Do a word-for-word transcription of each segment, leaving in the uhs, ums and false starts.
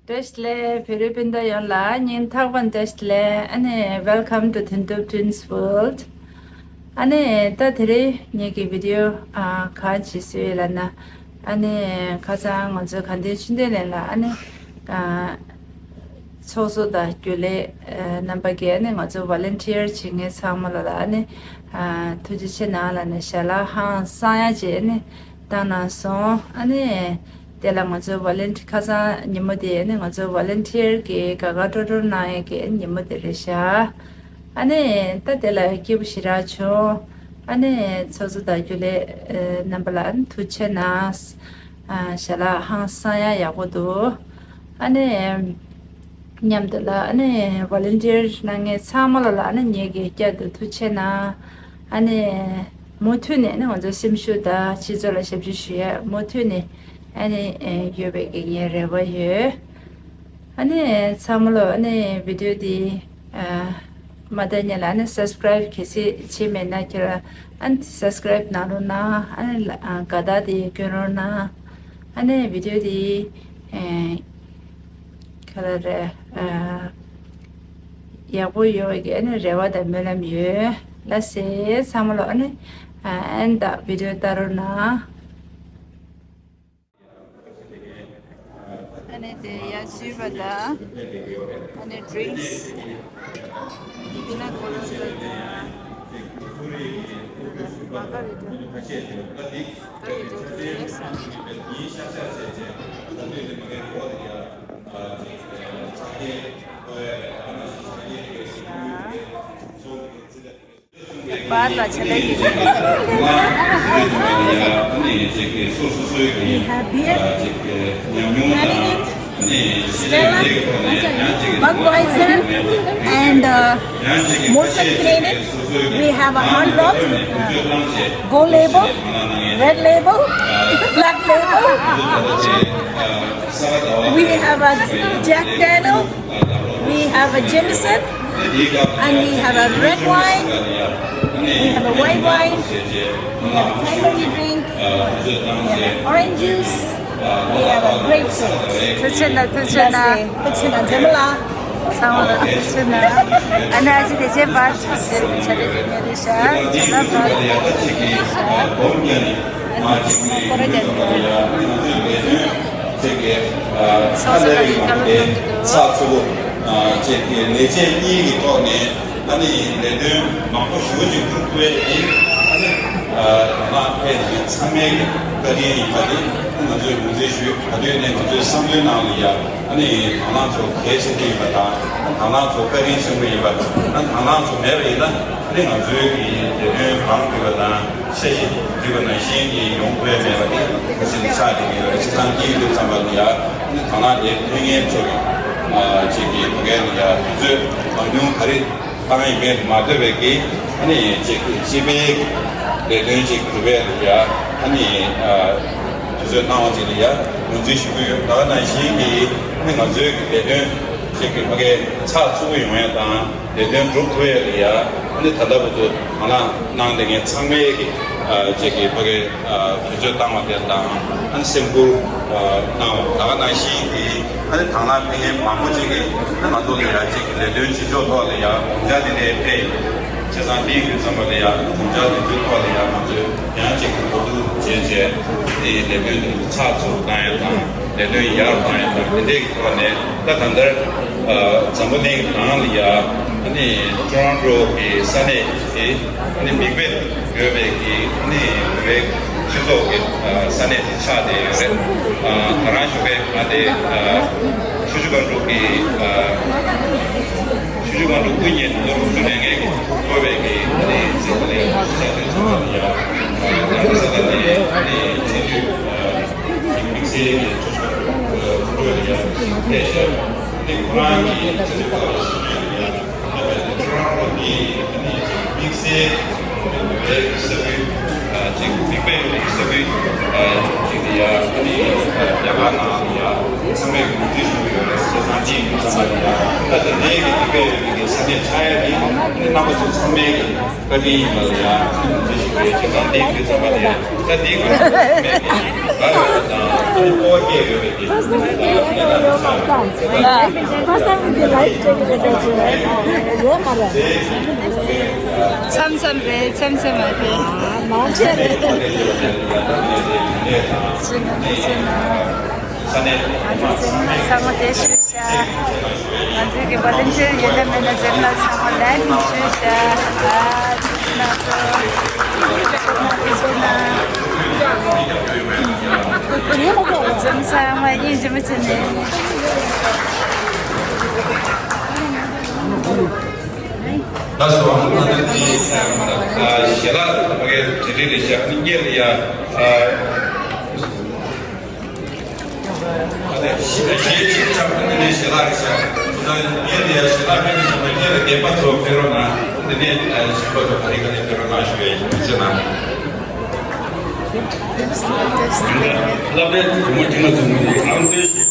བཀྲ་ཤིས་བདེ་ལེགས། བོད་རིགས་སྤུན་ཟླ་ཡོངས་ལ་སྙིང་ཐག་པ་ནས་བཀྲ་ཤིས་བདེ་ལེགས། ཨ་ནི་Welcome to Thin Tube Twins World། ཨ་ནི་ད་དེ་རིང་ངེད་ཀྱི་བི་ཌི་ཡོ་ཨ་ག་ཅི་བཟོས་ཡོད་ལབ་ན། ཨ་ནི་ཁ་སང་ང་ཚོའི་དགའ་ལྡན་ཆོས་ལྡན་གླིང་ལ་ཨ་ནི་ཨ་ཚོགས་གཙོ་དང་རྒྱུན་ལས་ཨ་རྣམ་པ་གིས་ཨ་ནི་ང་ཚོ་ཝོ་ལན་ཊི་ཡར་བྱེད་མཁན་ཚང་མ་ལ་ལ་ཨ་ནི་ཨ་ཐུགས་རྗེ་ཆེ་གནང་ལབ་ནས་ཞལ་ལག་ཧང་སང་ཡ་བྱས་ཨ་ནི་བཏང་གནང་སོང་། ཨ་ནི་དེ་ལ་ང་ཚོའི་ཝོ་ལན་ཊི་ཁ་སང་ཉིན་མོ་དེ་ཨ་ནི་ང་ཚོའི་ཝོ་ལན་ཊི་ཡར་གྱི་དགའ་དགའ་སྤྲོ་སྤྲོ་གནང་ཡས་ཀྱི་ཉིན་མོ་དེ་རེད་ཤག་ཨ་ནི་ད་དེ་ལ་སྐྱིད་པོ་ཞེ་དྲག་བྱུང་། ཨ་ནི་ཚོགས་གཙོ་དང་རྒྱུན་ལས་ཨ་རྣམ་པ་ལ་ཨ་ནི་ཐུགས་རྗེ་ཆེ་གནང་། ཨ་ཞལ་ལག་ཧང་སང་ཡ་ཡག་པོ་འདུག་ཨ་ནི་མཉམ་དུ་ལ་ཨ་ནི་ཝོ་ལན་ཊི་ཡར་གནང་མཁན་ཚང་མ་ལ་ལ་ཨ་ནི་ངེད་ཀྱིས་བསྐྱར་དུ་ཐུགས་རྗེ་ཆེ་གནང་། ཨ་ནི་མུ་མཐུད་ནས་ཨ་ནི་ང་ཚོའི་སེམས་ཤུགས་དང་སྤྱི་ཚོགས་ལ་ཞབས་ཕྱི་ཞུ་ཡ་མུ་མཐུད་ནས་ཨ་ནི་ཡོད་པའི་གི་ངའི་རེ་བ་ཡོད། ཨ་ནི་ཚང་མ་ལོ་ཨ་ནི་བི་ཌི་ཡོ་འདི་ཨ་མ་ལྟ་ཉན་ལ་ཨ་ནི་སབ་སི་ཀ་རའིབ་གལ་སྲིད་བྱས་མེད་ན་ཁྱེད་རང་ཨ་ནི་སབ་སི་ཀ་རའིབ་གནང་རོགས་གནང་། ཨ་ནི་ལ་ཨ་དགའ་རྟགས་དེ་སྐྱོན་རོགས་གནང་། ཨ་ནི་བི་ཌི་ཡོ་འདི་ཨ་ག་ལ་རེད་ཨ་ཡག་པོ་ཡོང་བའི་གི་ཨ་ནི་རེ་བ་དང་སྨོན་ལམ་ཡོད། ལགས་སེ་ཚང་མ་ལོ་ཨ་ནི་ཨ་ཨ་ནི་ད་བི་ཌི་ཡོ་ལྟ་རོགས་གནང་། ཨ་ནི་དེ་ཡ་བཅུ་པ་དང་། ཨ་ནི་ཌི་རིང་སི། པི་ན་ཀོ་ལོ་ཌ་དང་། མ་ཀ་རི་ཊ། ཨ་རི་ཊ་དེ་ཡ་ས། བར་ལ་ཆ་ལག་གི། We have beer, Heineken, Stella, Budweiser, and uh, Molson Canadian. We have a Hard Rock, Gold Label, Red Label, Black Label. We have a Jack Daniel. We have a Jameson, and we have a red wine, we have a white wine, we have a cranberry drink, we have orange juice, we have a grapefruit. ཐུགས་རྗེ་གནང་། ཐུགས་རྗེ་གནང་། ལགས་སེ། ཐུགས་རྗེ་གནང་། འཛོམས་ལ། ཚང་མ་ལ་ཐུགས་རྗེ་གནང་། ཨ་ནི་ཨ་ཅེ་དེ་རྗེས་པར་ཆ་ལེ་ཆ་ལེ་ཆ་ལེ་ཤ་ཇ་ལ་པར། ཨ་ནི་ང་ཚོའི་ལས་དོན་ཅིག་གི་ཨ་ཚ་ལས་རིང་བ་དེ་ཚགས་ཚུད་པོ་ཅིག་གི་ལས་བྱེད་གཉིས་ཀྱི་ཐོག་ནས་ཨ་ནི་ལས་དོན་མང་པོ་ཞེ་པོ་ཅིག་སྒྲུབ་ཐུབ་པ་ཡིན། ཨ་ནི་ཨ་ནང་ཕེབས་ནས་ཚང་མའི་བཀའ་དྲིན་ཡིན་པ་དེ་ང་ཚོས་ངོས་འཛིན་ཞུ། ག་དུས་ནས་ང་ཚོའི་བསམ་བློའི་ནང་ལ་ཡ་ཨ་ནི་དང་བླངས་ཚོ་གལ་ཆེན་པོ་ཡིན་པ་དང་། དང་བླངས་ཚོ་བཀའ་དྲིན་ཆེན་པོ་ཡིན་པ་དང་། དང་བླངས་ཚོ་མེད་པ་ཡིན་ན་ཨ་ནི་ང་ཚོའི་གི་ལས་དོན་གང་སྒྲུབ་པ་དང་། ཤ་ཞིག་བསྒྲིགས་པ་ནང་བཞིན་གྱི་ཡོང་དགོས་མེད་པ་དེ་ཁ་ཤས་ནས་ཆགས་བསྡད་ཀྱི་ཡོད་རེད། བྱས་ཙང་འདིའི་དུས་ཙམ་པ་ལ་ཡ་ཨ་ནི་དང་བླངས་དེ་ཕན་ངེས་ཚོ་གི་ཨ་ཅིག་གི་ཕ་གའི་ལ་ཡ་དུས་ཚོད་མང་ཉུང་ག་རེ་བཏང་ཡིན་མེད་མ་ལྟོས་པའི་གི་ཨ་ནི་ཅིག་གི་སྤྱི་པའི་ལས་དོན་ཅིག་སྒྲུབ་པའི་ལ་ཡ་ཨ་ནི་ཨ་དུས་ཚོད་བཏང་བ་ཅིག་ལ་ཡ་ངོས་འཛིན་ཞུ་གི་ཡོད། ད་ག་ནང་བཞིན་གྱི་ཨ་ནི་ང་ཚོའི་གི་ལས་དོན་ཅིག་གི་ཕ་གའི་ཚགས་ཚུད་པོ་ཡོང་ཡ་དང་། ལས་དོན་སྒྲུབ་ཐུབ་ཡས་ལ་ཡ་ཨ་ནི་ད་ལྟ་བར་དུ་དང་བླངས་གནང་བསྡད་མཁན་ཚང་མས་ཀྱི་ཨ་ཅིག་གི་ཕ་གི་ཨ་དུས་ཚོད་བཏང་བ་དེ་དང་། ཨ་ནི་སེམས་ཁུར་ཨ་གནང་བ། ད་ག་ནང་བཞིན་གྱི་ཨ་ནི་དང་བླངས་ཕེབས་མཁན་མང་པོ་ཅིག་གིས་ཨ་ནི་ང་ཚོ་ལ་ཡ་ཅིག་གི་ལས་དོན་བྱེད་ཕྱོགས་ཐོག་ལ་ཡ་དགོངས་འཆར་དེ་འདྲ་ཕེབས་ཡོད། བྱས་ཙང་འདིའི་དུས་ཙམ་པ་ལ་ཡ་ཨ་ནི་དགོངས་འཆར་དེ་ཚོའི་ཐོག་ལ་ཡ་ང་ཚོས་ཡང་ཅིག་གི་གོ་བསྡུར་བྱས་རྗེས་དེའི་ལས་དོན་དེ་ཚོ་ཚགས་ཚུད་གཏོང་ཡས་དང་། ལས་དོན་ཡར་གཏོང་ཡས་དང་། དེ་འདྲའི་གི་ཐོག་ནས་ད་ད་ལྟར་ཨ་འཛམ་བུ་གླིང་ནང་ལ་ཡ་ཨ་ནི་ཊོ་རོན་ཊོ་གི་ས་གནས་དེ་ཨ་ནི་མིག་དཔེ་ཡོད་པའི་གི་ཨ་ནི་བོད་པའི་སྤྱི་ཚོགས་ཀྱི་ཨ་ས་གནས་དེ་ཆགས་བསྡད་ཡོད་རེད། ཨ་ད་རང་བཞུགས་པའི་ང་དེ་ཨ་ཆུ་བཞི་སྒང་དྲུག་གི་ཨ་ཆུ་བཞི་སྒང་དྲུག་དབུ་བརྙེས་ནས་ལོ་དྲུག་ཅུ་ལོན་མཁན་གྱི་བོད་པའི་གི་ཨ་ནི་ཚེ་ཁོ་ནའི་ས་ཆ་ཚོ་ལ་ཡ་ཨ་ས་ཆ་དེ་ཨ་ནི་ཚེ་དུས་ཨ་དམིགས་བསལ་གྱི་ཆུ་བཞི་སྒང་དྲུག་ཨ་ཁོ་ཚོ་ལ་ཡ་ཕེབས་ཤག་དེ་ཁོ་རང་གི་ཚེ་དུས་ཁ་ལ་ཞུ་ཡ་ལ་ཡ་ཨ་ནི་ཊོ་རོན་ཊོ་དེ་ཨ་ནི་ཅིག་དམིགས་བསལ་བོད་ཀྱི་ས་ཁུལ་ཨ་ཅིག་མིག་དཔེ་ཡོད་པའི་ས་ཁུལ་ཨ་ཅིག་དེ་ཡ་ཨ་ནི་ཨ་རྒྱ་གར་ནང་ལ་ཡ་ཚང་མས་གོ་སྒྲིག་ཞུ་གི་ཡོད་རེད། བྱས་ཙང་དེའི་དུས་ཙམ་པ་ལ་ཡ་ ད་ལྟའི་གི་དེ་གའི་ཡོད་པའི་གི་ས་གནས་ཆགས་ཡ་དེ་ནི་རྣམ་པ་ཚོ་ཚང་མའི་གི་བཀའ་དྲིན་ཡིན་པ་ལ་ཡང་ཐུགས་རྗེ་ཆེ་ཞུ་བའི་ཆེད་དུ་འདི་གི་ཚང་མ་དེ་ད་འདི་གི་ས་གནས་ཀྱི་ང་ཡོད་དང་ཚང་མ་སྤོ་བ་སྐྱེས་ཡོད་པའི་གི་མཚམས་མཚམས་རེད། མཚམས་མཚམས་མ་རེད། ང་ཚོ་ཚང་མ་ཚང་མ་བདེ་ཞུ། ང་ཚོའི་གི་ཝོ་ལན་ཊི་ཡར་ཡིན་ན་མིན་ན་འཛེམ་ལ་ཚང་མ་ལན་ཞུ་ཤ། ཨ་ན་ཚོ་ཨ་ཚོ་ན་ཚོ་ན་འཛེམ་ཚང་མ་ཡིན་འཛེམ་བྱས་ནས། ད་སོ་ཨ་ན་ཚོ་གི་ཞལ་ལག་ཕ་གའི་དྲི་རིགས་རེད་ཤག་ཨ་ནི་སྐྱེལ་ཡ། ཞེས་ཆེས་ཆགས་ཀྱི་ནས་ཞལ་ལག་བཞག་ད་ངས་དེ་ཡང་ཞལ་ལག་ཕན་ནས་བྱུང་བ་ཁྱེད་ལ་རྒན་པ་ཚོ་ཕེབས་རོགས་གནང་། དེ་ནས་གཞིས་པ་ཚོ་ག་རེ་ག་རེ་ཕེབས་རོགས་གནང་ཞུ་ཡ་ཡིན་ཟེར་ན། སློབ་གྲྭའི་གྲོགས་མོ་ཁྱིམ་ལ་འཛོམས་ཀྱི་ཨང་སྟོན་ཞིག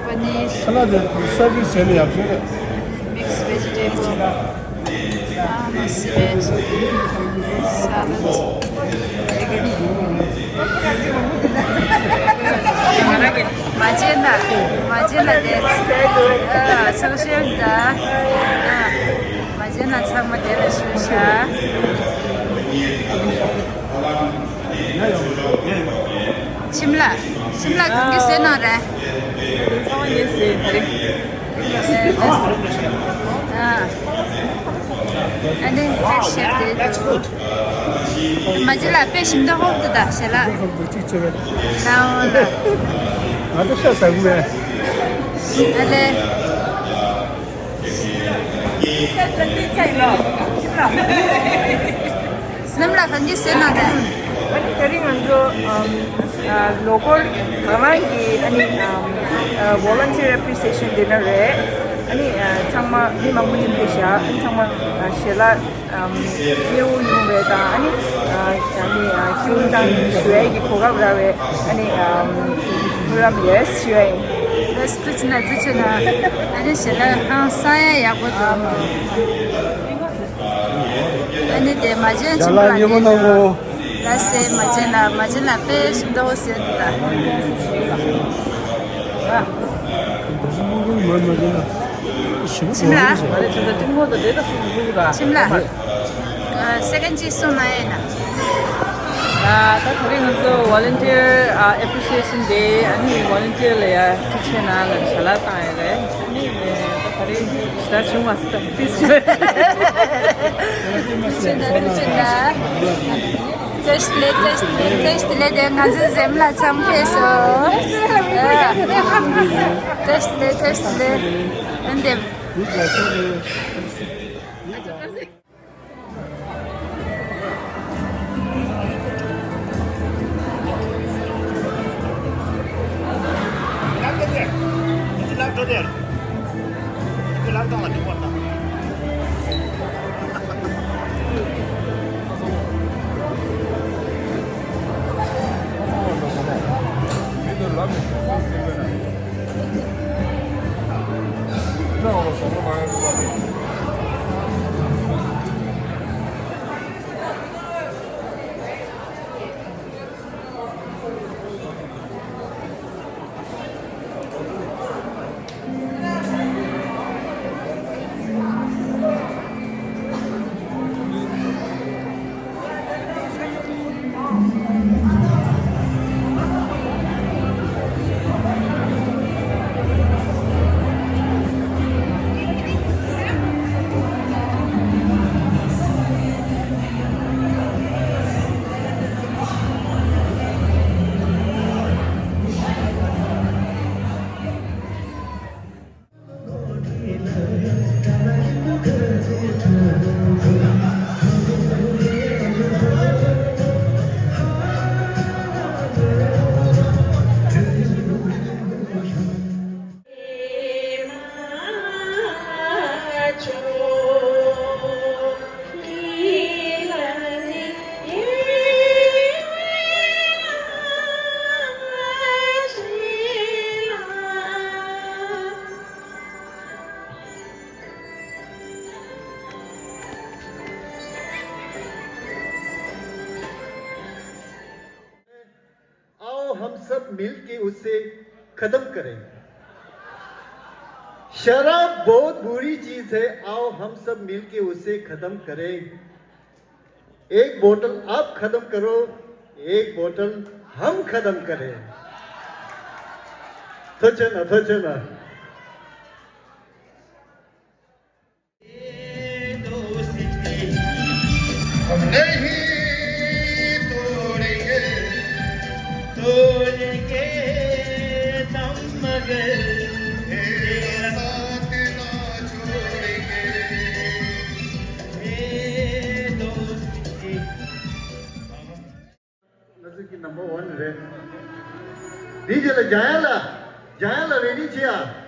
Paneer. Salad, service ཡག་པོ་རེད། Mixed vegetable. Ah, mixed veg. Salad. མ་བྱས་ན། མ་བྱས་ན་དེ། ཨ། ཚང་ཤེས་ད། ཨ། མ་བྱས་ན་ཚང་མ་དེ་ལ་ཞུ་ཤ། ཁྱིམ་ལ། ཁྱིམ་ལ་གང་གི་ཟས་གནང་རེད། ཚང་མ་ངས་ཟས་ད་རེད། ཨ། ཨ་ནི་ཧེ་ཤེ་དེ། མ་ཇི་ལ་དཔེ་ཞིམ་ད་ཧོབ་ཏུ་ད་ཞེ་ལ། ཧོབ་ཏུ་གཅིག་བྱས་པས། ན་འོ་ལ། ང་ཚོ་ཤ་ཟ་གི་མེད། ཨ་ལེ། སྣུམ་ལ་གང་གི་ཟས་གནང་རེད། ཨ་ནི་དེ་རིང་ང་ཚོ་ཨམ་ཨ་ལོ་འཁོར་དང་བླངས་ཀྱི་ཨ་ནི་ཨམ་ཨ་volunteer appreciation dinner རེད། ཨ་ནི་ཨ་ཚང་མ་མི་མང་པོ་ཅིག་ཕེབས་ཤག་ཨ་ནི་ཚང་མ་ཨ་ཞལ་ལག་ཨམ་མཉེ་བོ་ཡོང་བའི་དང་ཨ་ནི་ཨ་ཨ་ནི་ཨ་ཁྱེད་རང་ཞུ་ཡས་ཀྱི་གོ་སྐབས་རག་པའི་ཨ་ནི་ཨམ་བུ་རམ་ཡེས་ཞུ་ཡས་ཡིན། ལགས་སོ། ཐུགས་རྗེ་གནང་། ཐུགས་རྗེ་གནང་། ཨ་ནི་ཞལ་ལག་ཧང་སང་ཡ་ཡག་པོ་འདུག་ཨ་ནི་དེ་མ་བྱན་ཞལ་ཆེན་པོ་ལགས་ལ་མཉེས་པོ་གནང་གོ། ལགས་སེ། མ་བྱན་ལ། མ་བྱན་ལ་དཔེ་ཞིམ་ཏོག་ཟེར་འདུག་ད། ཁྱིམ་ལ། ཁྱིམ་ལ། ཨ། སེ་ཀན་ཅིག་གསུང་གནང་ཡས་ན། ད་ད་རེས་ང་ཚོ་volunteer appreciation day ཨ་ནི་volunteer ལ་ཡ་ཐུགས་རྗེ་གནང་ལ་ཞལ་ལག་བཏང་ཡས་རེད། ཨ་ནི་ད་ད་རེས་ཞེ་དྲག་བྱུང་མ་སོང་། ཐུགས་རྗེ་ཆེ། ཐུགས་རྗེ་ཆེ། བཀྲ་ཤིས་བདེ་ལེགས། བཀྲ་ཤིས་བདེ་ལེགས། བཀྲ་ཤིས་བདེ་ལེགས། དེ་ང་ཚོའི་འཛེམ་ལ་འཚམས་ཕེབས་སོང་། བཀྲ་ཤིས་བདེ་ལེགས། བཀྲ་ཤིས་བདེ་ལེགས། ཨ་ནི་དེ། मिलके उसे खत्म करें। शराब बहुत बुरी चीज है, आओ हम सब मिलके उसे खत्म करें। एक बोतल आप खत्म करो, एक बोतल हम खत्म करें। थोचना, थोचना। ये दोस्ती हम नहीं तोड़ेंगे, तोड़ेंगे दम मगर तेरा साथ ना छोड़ेंगे। ये दोस्ती हम ང་ཚོ་གི་number one རེད། དེའི་རྗེས་ལ་འཇམ་དབྱངས་ལགས། འཇམ་དབྱངས་ལགས་ready བྱེད་ཨ།